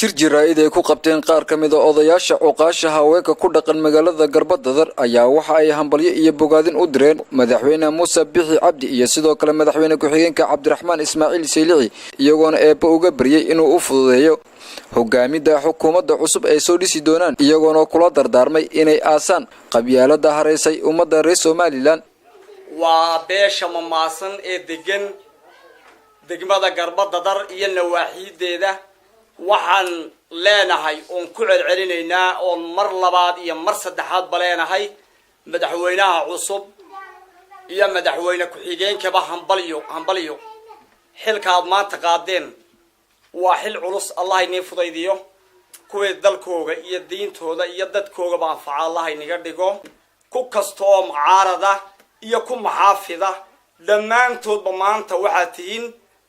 Shir jaraa'id ay ku qabteen qaar ka mid a odayaasha, cuqaasha, haweenka ku dhaqan magaalada Garbadadar ayaa waxa ay hambalyo iyo bogaadin u direen Madaxweyne Muuse Bixi Cabdi iyo sidoo kale madaxweyne ku-xigeenka Cabdiraxmaan Ismaaciil Saylici, iyagoona Eebba uga baryey inuu u fududeeyo hogaamidda xukuumadda cusub ay soo dhisi doonaan, iyagoona kula dardaarmay inay aasaan qabyaalada haraysay ummadda reer Somaliland. Waa beesha Mamaasan ee degan degmada Garbadadar iyo nawaaxiideeda. Waxaan leenahay oon ku celcelinaynaa oon mar labaad iyo mar saddexaadba leenahay madaxweynaha cusub iyo madaxweyne ku-xigeenkaba hambalyo, hambalyo. Xilka aad maanta qaadeen waa xil culus. Allah inii fudaydiyo. Kuwii dalkooga iyo diintooda iyo dadkoogaba anfaca Allah inaga dhigo. Ku kasta oo mucaarada iyo ku muxaafida, dhammaantoodba maanta waxaad tihiin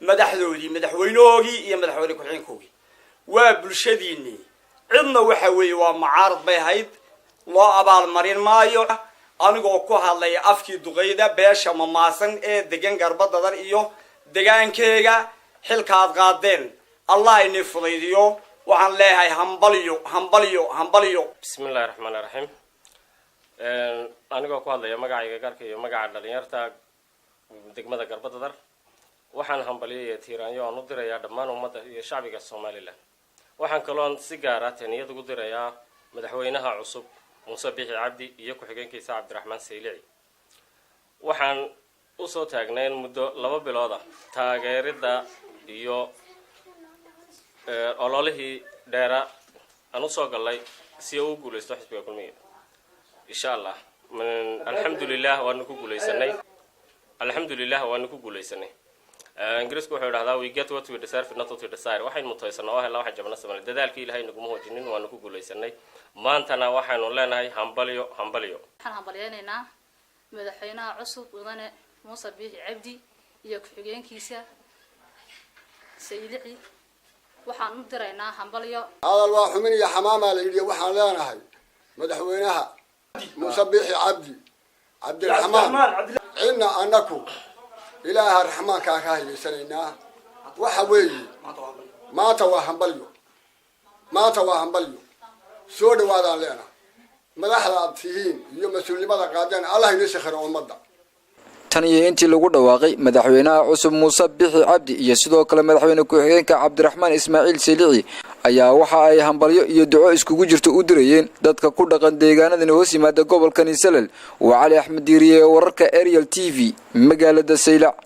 madaxdoodii, madaxweynahoogii iyo madaxweyne ku-xigeenkoogii. Waa bulshadiinii. Cidna waxa weeye waa mucaarad bay ahayd, loo abaalmarin maayo. Anigoo ku hadlaya afkii duqeyda beesha Mamaasan ee degan Garbadadar iyo degaankeega, xilkaad qaadeen Allah inii fudaydiyo. Waxaan leeyahay hambalyo, hambalyo, hambalyo. Bismi illahi raxmaani raxiim. Anigoo ku hadlaya magacayga gaarka iyo magaca dhalinyarta degmada Garbadadar, waxaan hambalyaya tiiraanyo aan u dirayaa dhammaan ummadda iyo shacbiga Somaliland. Waxaan kaloon si gaara tahniyad ugu dirayaa madaxweynaha cusub Muuse Bixi Cabdi iyo ku-xigeenkiisa Cabdiraxmaan Saylici. Waxaan usoo taagnayn muddo 2 bilood ah taageeridda iyo ololihii dheera aan usoo gallay si uu u guulaysto xisbiga Kulmiya, insha Allah. Alxamdulilah, waanu ku guulaysanay. Alxamdulilah, waanu ku guulaysanay. Ingiriisku wuxuu idhahdaa, "We get what we deserve, not what we desire." Waxaynu mutaysanaa oo helaa waxaan jabna sameynay. Dadaalkii Ilaahay naguma hoojinin, waanu ku guulaysanay. Maantana waxaynu leenahay hambalyo, hambalyo. Waxaan hambalyeynaynaa madaxweynaha cusub, mudane Muuse Biixi Cabdi, iyo ku-xigeenkiisa Saylici. Waxaan u diraynaa hambalyo. Hadal waa xumin iyo xamaamaa la yidhi. Waxaan leenahay madaxweynaha Muuse Biixi Cabdi, Cabdiraxmaan, cidna annaku Ilaaha Raxmaankaa ka hayaysanaynaa. Waxa weeye, maanta waa hambalyo, maanta waa hambalyo. Soo dhawaadaan leenahay. Madaxda aad tihiin iyo mas-uulnimada qaadeen, Allah inoo sakhiro ummadda. Tan iyo intii lagu dhawaaqay madaxweynaha cusub Muuse Bixi Cabdi iyo sidoo kale madaxweyne ku-xigeenka Cabdiraxmaan Ismaaciil Saylici ayaa waxa ay hambalyo iyo duco iskugu jirto u dirayeen dadka ku dhaqan deegaanadan hoos yimaada gobolka Nisalel. Waa Cali Axmed Diiriye, wararka Ariel TV, magaalada Saylac.